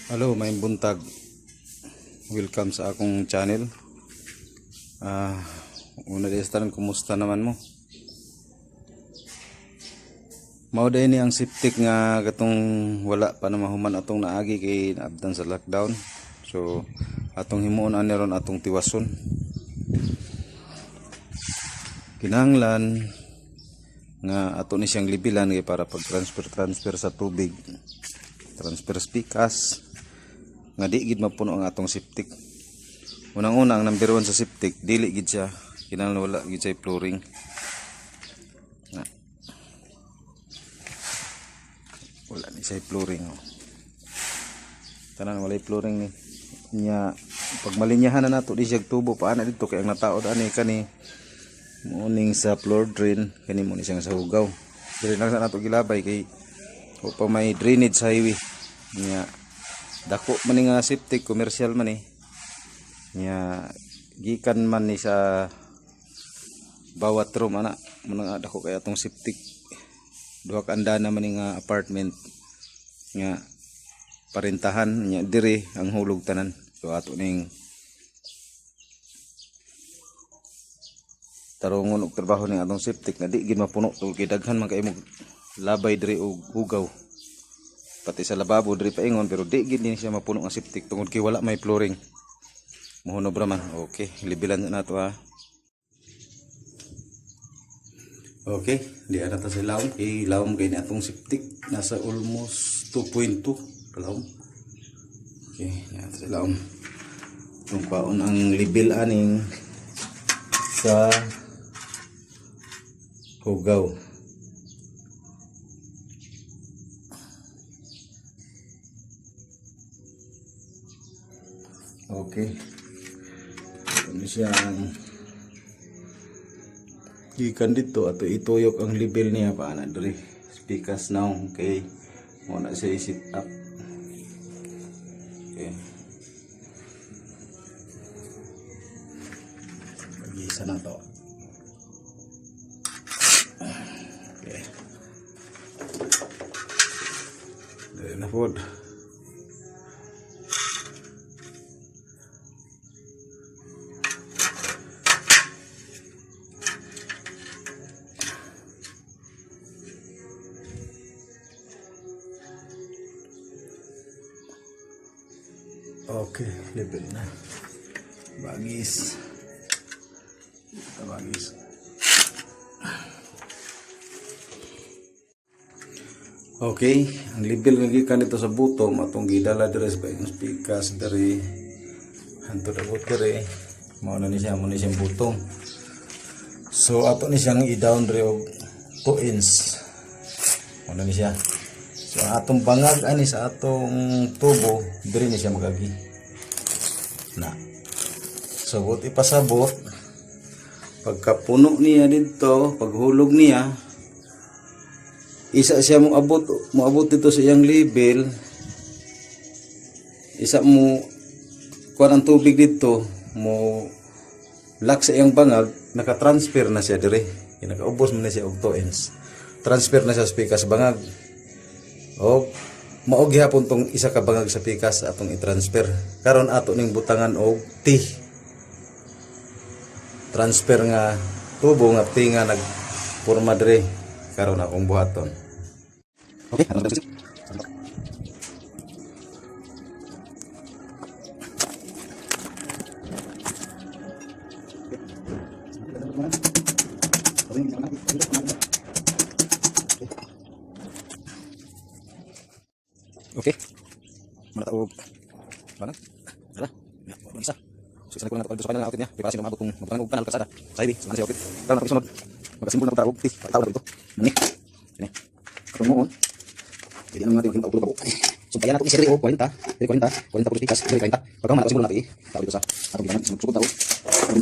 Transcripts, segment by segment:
Hello, maayong buntag. Welcome sa akong channel. Una di sa tanan, kumusta naman mo? Mao diay ni ang septic nga katong wala pa na mahuman atong naagi kay naabdan sa lockdown. So atong himuon ani ron, atong tiwason. Kinahanglan nga ato ni siyang lebelan kay para pag transfer transfer sa tubig, transfer pikas nga di gid mapuno ang atong septic. Unang-una, ang number 1 sa septic, dili gid siya, kinahanglan wala gid siya flooring. Na. Wala ni siya flooring, oh. Tanan walay flooring ni. Nya pag malinyahan na nato di siya tubo paana dito kay ang nataod ani kani muning sa floor drain, kani mo ni siyang sa hugaw. Dili lang sa nato gilabay kay o pa may drainage highway. Nya dako man ni nga septic, commercial man ni. Nya gikan man ni sa bawat room ana mo nga dako kay atong septic. Duha ka andana man ni nga apartment nga parentahan, nya dire ang hulog tanan. So ato ning tarungon og trabaho ning atong septic nga di gid mapuno tungod kay daghan man kay mo labay diri og hugaw, pati sa lababo diri paingon, pero di gid ni siya mapuno ang septic tungod kay wala may flooring, muhunob ra man. Okay, lebelan na nato ha. Okay, di ana ta sa lawom kay lawom kay ni atong septic, nasa almost 2.2 kalawom. Okay, di ana ta sa lawom. Itong kwaon ang level aning sa hugaw. Okay. Ano siya ang gikan dito ato ituyok ang level niya paana diri. Speakers now kay mo na siya i-set up. Okay. Pag-isa na to. Okay. Dili na pod. Okay, level na. Bagis. Bagis. Okay, ang level nga gikan dito sa bottom atong gidala diri sa paingon pikas diri hantod abot diri, mao na ni siya, mo ni siyang bottom. So ato ni siyang i-down diri og 2 inch. Mao na ni siya. So ang atong bangag ani sa atong tubo diri ni siya magagi. Na. So buot ipasabot, pagkapuno niya dito, paghulog niya, isa siya mo abot dito sa iyang level, isa mo kuan ang tubig dito mo lock sa iyang bangag, naka-transfer na siya dire. Nakaubos man na siya og 2 inch, transfer na siya sa pikas bangag og mao gihapon tong isa ka bangag sa pikas atong i-transfer. Karon ato ning butangan og T transfer nga tubo nga T nga nagporma dire. Karon akong buhaton. Okay, okay. Mana tao mana? Tara. Ya, wala isa. So isa na ko na sa final outfit niya. Para sino maabot kung magtanong og kanal kalsada. Sa highway, so, siya outfit. Karon ako sunod. Magasimbol na ko tao. Tao na ito. Mani. Ini. Karon mo. Jadi ano natin maging tao. So kaya nato isiri og 40, 40, 40 por pikas, 40. Pagka man simbol natin, tao dito sa atong gigamit sugod tao. 40.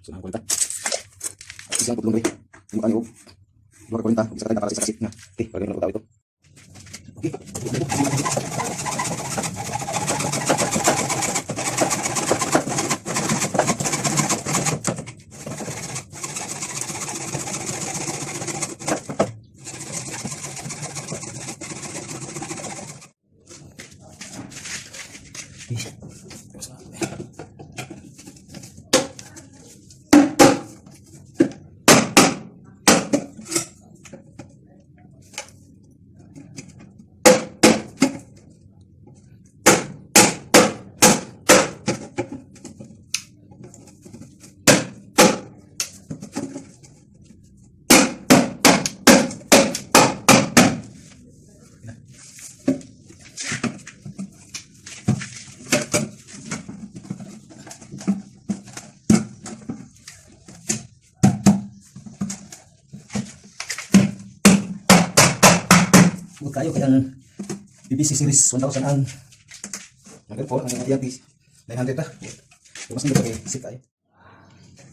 So na 40. Isang putlong rin. Yung ani og 2 40, isa ka para sa isa nga. Okay, pagka na tao ito. Okay. Okay. Tiwas na natin eh. Huwag tayo kaya ang PVC series 1000 ang Level 4, ang AT 900 na. So, mas nandito kay sit tayo.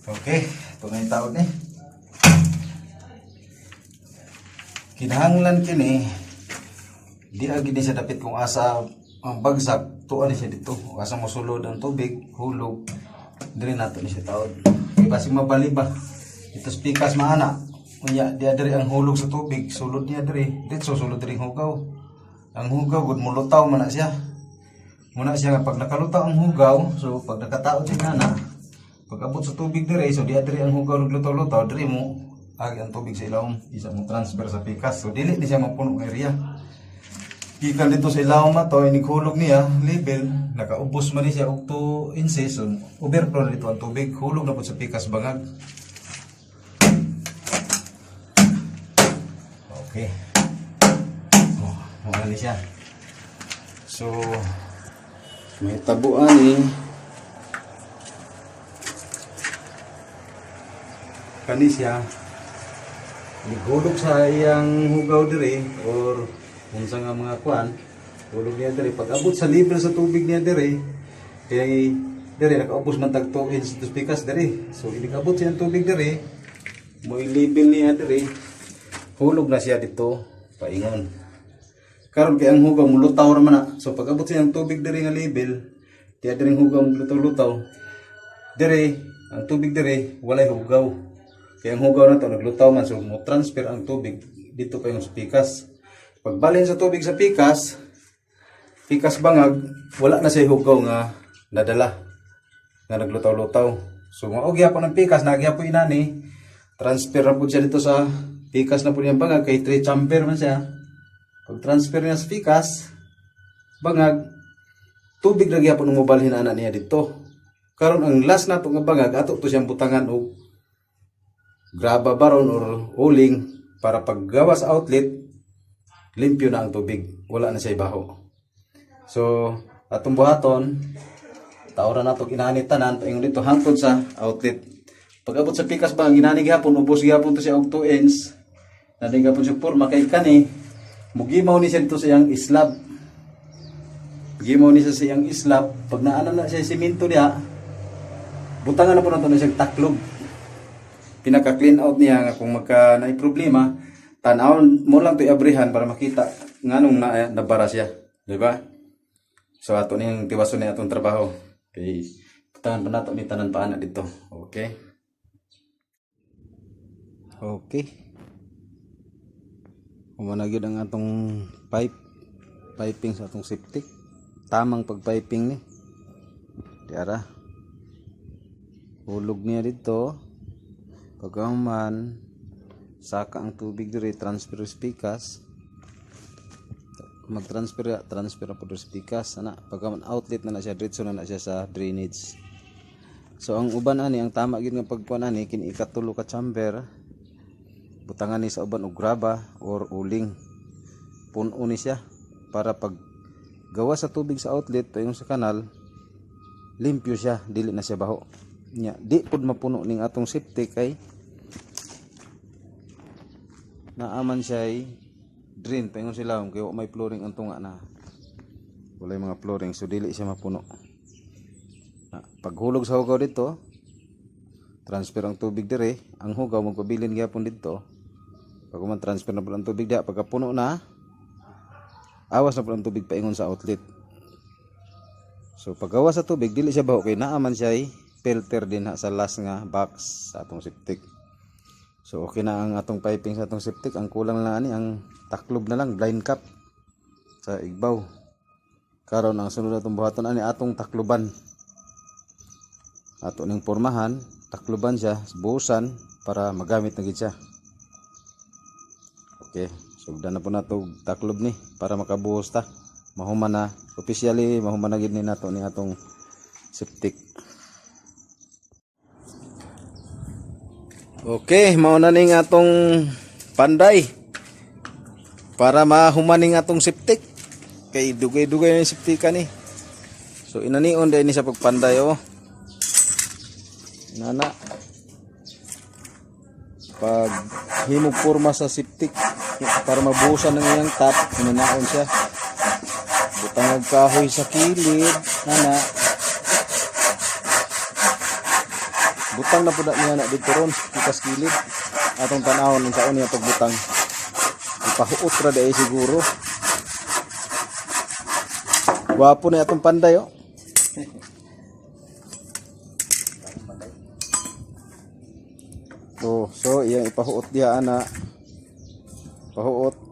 Okay, ito na yung tawag ni. Kinahanglan kini di agi ni siya dapit kung asa ang bagsak tuan ni siya dito. Asa mosulod ang tubig, hulog, diri nato ni siya taod. Kay basig mabali ba? Ito pikas maana. Unya di diri ang hulog sa tubig, sulod niya diri. Ditso sulod diri ang hugaw. Ang hugaw gud mulutaw man na siya. Muna siya nga pag nakalutaw ang hugaw, so pag nakataod siya nga na, pag abot sa tubig dire, so di diri ang hugaw naglutaw-lutaw, diri mo agi ang tubig sa ilawom, isa mo transfer sa pikas. So dili ni siya mapuno ang area. Gikan dito sa ilawom ato, inighulog niya, level, nakaubos man ni siya og 2 inches, so overflow na dito ang tubig, hulog na pud sa pikas bangag. Okay. Oh, mao ni siya. So, may tabuan ni kani siya nihulog sa iyang hugaw diri or unsa nga mga kuan, hulog niya diri. Pag abot sa level sa tubig niya diri, kay diri nakaubos man tag 2 inch to pikas diri, so inig-abot siya ang tubig diri, mo level niya diri, hulog na siya dito paingon. Karon kay ang hugaw mulutaw ra man na, so pag abot siya ang tubig diri nga level diya, diri ang hugaw mulutaw-lutaw diri, ang tubig diri walay hugaw kay ang hugaw na to naglutaw man, so mo transfer ang tubig dito pa yung sa pikas. Pagbalhin sa tubig sa pikas, pikas bangag, wala na siya hugaw nga nadala nga naglutaw-lutaw. So mao gyapon ang pikas, nagyapon inani, transfer na pud siya dito sa pikas na pud niyang bangag kay 3 chamber man siya. Pag transfer niya sa pikas bangag, tubig na gyapon ang mobalhin ana niya dito. Karon ang last na to nga bangag, ato to siyang butangan og graba baron or uling para paggawa sa outlet, limpyo na ang tubig, wala na siya baho. So atong buhaton, taoran nato inani tanan paingon dito hangtod sa outlet. Pag abot sa pikas ba, inani gihapon, ubos gihapon to siya og 2 inch na di gihapon siya porma kay kani mugimaw ni siya dito sa iyang slab. Gimaw ni siya sa iyang slab. Pag naana na siya simento niya, butangan na po nato na siyang taklob, pinaka clean out niya, nga kung magka naay problema, tan-awon mo lang to, iabrihan para makita nganong na nabara siya, di ba? So ato ning tiwason ni atong trabaho kay butangan pa nato ni tanan pa ana dito. Okay. Human na gyud ang atong piping sa atong septic. Tamang pagpiping ni diara, hulog niya dito. Pagkahuman, saka ang tubig diri, transfer sa pikas, mag-transfer, transfer na po sa pikas ana. Pagka outlet na na siya, diretso na na siya sa drainage. So ang uban ani, ang tama gyud nga pagkuan ani kini ikatulo ka chamber, butangan ni sa uban og graba or uling, puno ni siya para pag gawa sa tubig sa outlet paingon sa kanal, limpyo siya, dili na siya baho. Nya di pud mapuno ning atong septic kay naaman siya ay drain paingon sila kay wa may flooring ang tunga na, walay mga flooring, so dili siya mapuno na. Paghulog sa hugaw dito, transfer ang tubig dire, ang hugaw magpabilin gyapon dito. Pag man transfer na pud ang tubig diha, pagkapuno na, awas na pud ang tubig paingon sa outlet. So paggawas sa tubig, dili siya baho kay naaman siya ay filter din ha sa last nga box sa atong septic. So okay na ang atong piping sa atong septic. Ang kulang lang ani ang taklob na lang, blind cap sa igbaw. Karon ang sunod atong buhaton ani atong takluban. Ato ning pormahan, takluban siya, buhusan para magamit na gid siya. Okay, sugdan na po nato og taklob ni para makabuhos ta. Mahuman na officially, mahuman na gid ni nato ni atong septic. Okay, mao na ning atong panday para mahuman ning atong septic. Kay dugay-dugay na yung septic ni. So inanion din ni sa pagpanday, oh. Nana. Pag himog porma sa septic para mabuhusan ng iyang top, inanaon siya. Butang og kahoy sa kilid, nana. Butang na pud na niya na dito ron, pikas kilid. Atong tan-awon unsaon niya pagbutang. Ipahuot ra diay siguro. Gwapo na atong panday, oh. Oh, so iyang ipahuot diha ana. Pahuot.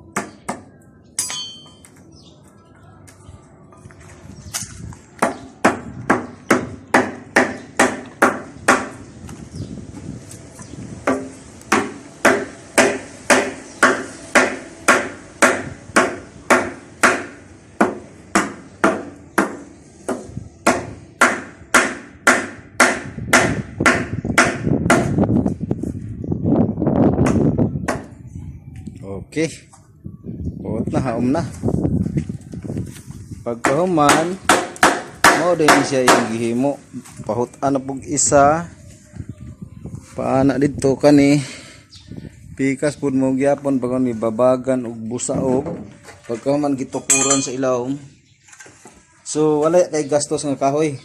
Okay. Huot na, haom na. Pagkahuman, mao din siya yung gihimo. Pahutan na pug isa. Paana didto kani. Pikas pud mo gyapon pag ni babagan og busaob. Pagkahuman gitukuran sa ilawom. So wala kay gastos nga kahoy.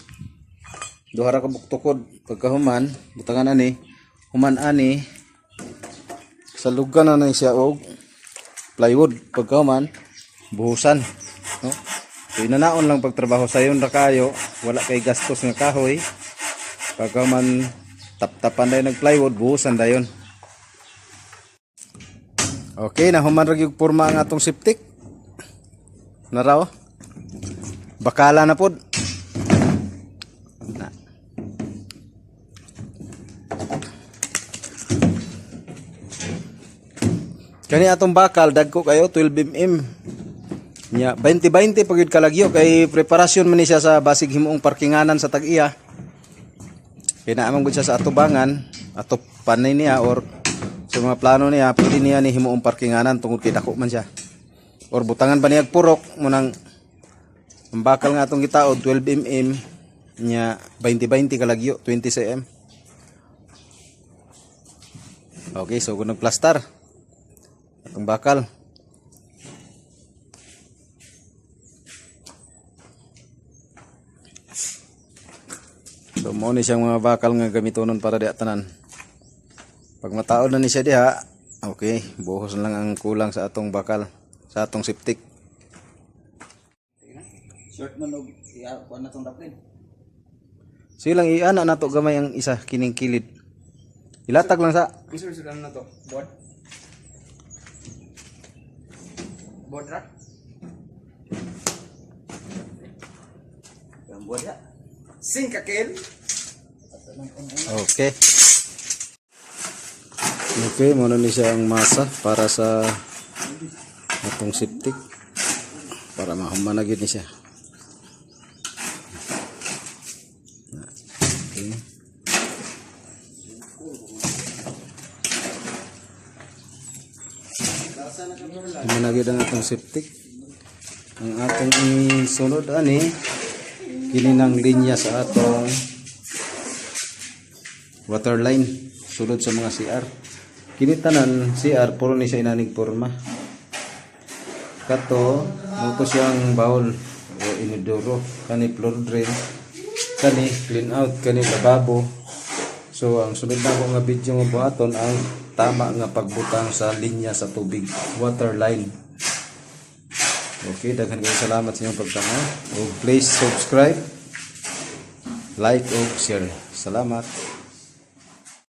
Duha ra ka buktukod. Pagkahuman, butangan ani, human ani salugan na na siya og plywood. Pagkahuman, buhusan, no? So inanaon lang pagtrabaho, sayon ra kayo, wala kay gastos nga kahoy. Pagkahuman, taptapan dayon ng plywood, buhusan dayon. Okay, nahuman ra gyud porma ang atong septic. Naraw. Bakala na pod. Na. Kani atong bakal dagko kayo, 12 mm. Nya 20-20 pag yun kalagyo kay preparasyon man ni siya sa basig himuong parkinganan sa tag-iya. Kay naa man gud siya sa atubangan, atop panay niya or sa mga plano niya, pwede niya ni himuong parkinganan tungod kay dako man siya. Or butangan pa niya og purok mo nang ang bakal nga atong gitaod 12 mm, nya 20-20 kalagyo, 20 cm. Okay, so kung nagplastar atong bakal. So mao ni siyang mga bakal nga gamitonon para diha tanan. Pag mataod na ni siya diha, okay, buhos na lang ang kulang sa atong bakal, sa atong septic. Short man og iya kuan na tong daplin. So ilang iana nato gamay ang isa kining kilid. Ilatag lang sa Unsa sulod na to? Board. Board ra. Ang board ya. Singkakel. Okay. Okay, muna ni siya ang masa para sa atong septic para mahuman na gyud ni siya. Okay. Human na gyud ang atong septic. Ang atong isunod ani kini ng linya sa atong water line sulod sa mga CR. Kini tanan CR puro ni siya inanig porma. Kato mo to siyang bowl o inodoro, kani floor drain, kani clean out, kani lababo. So ang sunod na ko nga video nga buhaton ang tama nga pagbutang sa linya sa tubig, water line. Okay, daghan kayong salamat sa inyong pagtanaw. Ug please subscribe, like ug share. Salamat.